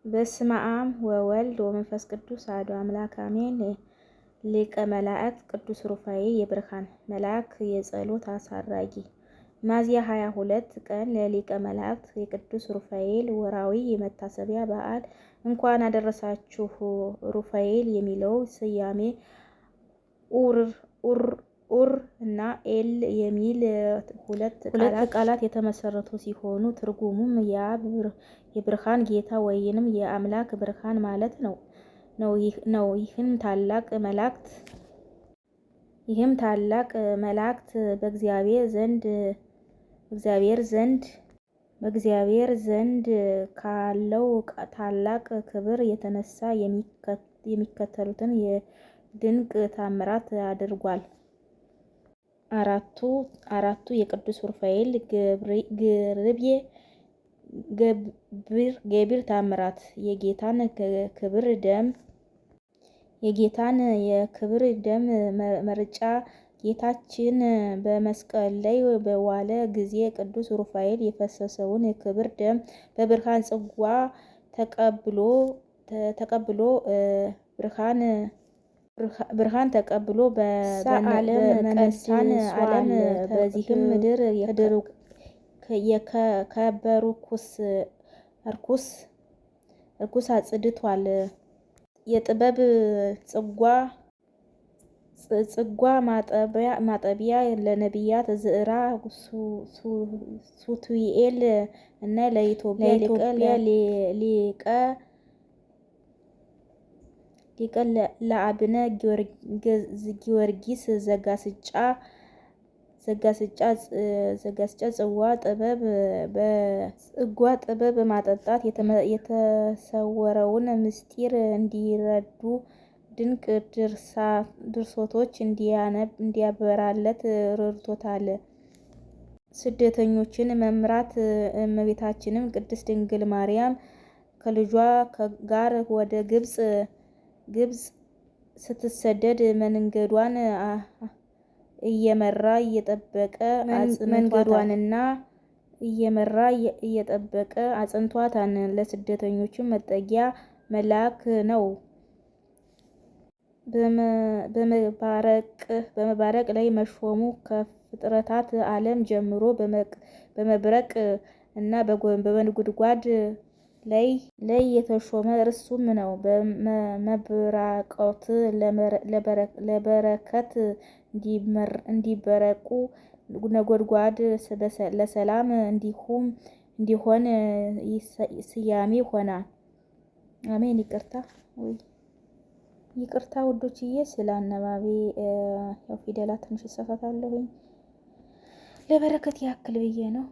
በስመ አብ ወወልድ ወመንፈስ ቅዱስ አሐዱ አምላክ አሜን። ሊቀ መላእክት ቅዱስ ሩፋኤል የብርሃን መልአክ የጸሎት አሳራጊ። ሚያዝያ 22 ቀን ለሊቀ መላእክት የቅዱስ ሩፋኤል ወርሃዊ የመታሰቢያ በዓል እንኳን አደረሳችሁ። ሩፋኤል የሚለው ስያሜ ኡር እና ኤል የሚል ሁለት ቃላት የተመሰረቱ ሲሆኑ ትርጉሙም የብርሃን ጌታ ወይንም የአምላክ ብርሃን ማለት ነው። ይህም ታላቅ መላእክት በእግዚአብሔር ዘንድ ካለው ታላቅ ክብር የተነሳ የሚከተሉትን ድንቅ ታምራት አድርጓል። አራቱ የቅዱስ ሩፋኤል ገቢር ተአምራት። የጌታን የክብር ደም መርጫ። ጌታችን በመስቀል ላይ በዋለ ጊዜ ቅዱስ ሩፋኤል የፈሰሰውን የክብር ደም በብርሃን ጽዋ ተቀብሎ ብርሃን ተቀብሎ በመነሳን ዓለም በዚህም ምድር የከበሩ እርኩስ አጽድቷል። የጥበብ ጽዋ ማጠቢያ። ለነቢያት ዕዝራ፣ ሱቱኤል እና ለኢትዮጵያ ሊቀ ለአብነ ጊዮርጊስ ዘጋስጫ ጽዋ ጥበብ ማጠጣት። የተሰወረውን ምስጢር እንዲረዱ ድንቅ ድርሰቶች እንዲያበራለት ረድቶታል። ስደተኞችን መምራት። እመቤታችንም ቅድስት ድንግል ማርያም ከልጇ ጋር ወደ ግብጽ ስትሰደድ መንገዷን እየመራ እየጠበቀ አጽንቷታል። ለስደተኞችም መጠጊያ መልአክ ነው። በመባረቅ ላይ መሾሙ። ከፍጥረታት ዓለም ጀምሮ በመብረቅ እና በነጎድጓድ ላይ የተሾመ እርሱም ነው። መብራቆት ለበረከት እንዲበረቁ ነጎድጓድ ለሰላም እንዲሆን ስያሜ ሆናል። አሜን። ይቅርታ ይቅርታ ውዶችዬ፣ ስለ አነባቤ ያው ፊደላት ትንሽ እሳሳታለሁኝ፣ ለበረከት ያክል ብዬ ነው።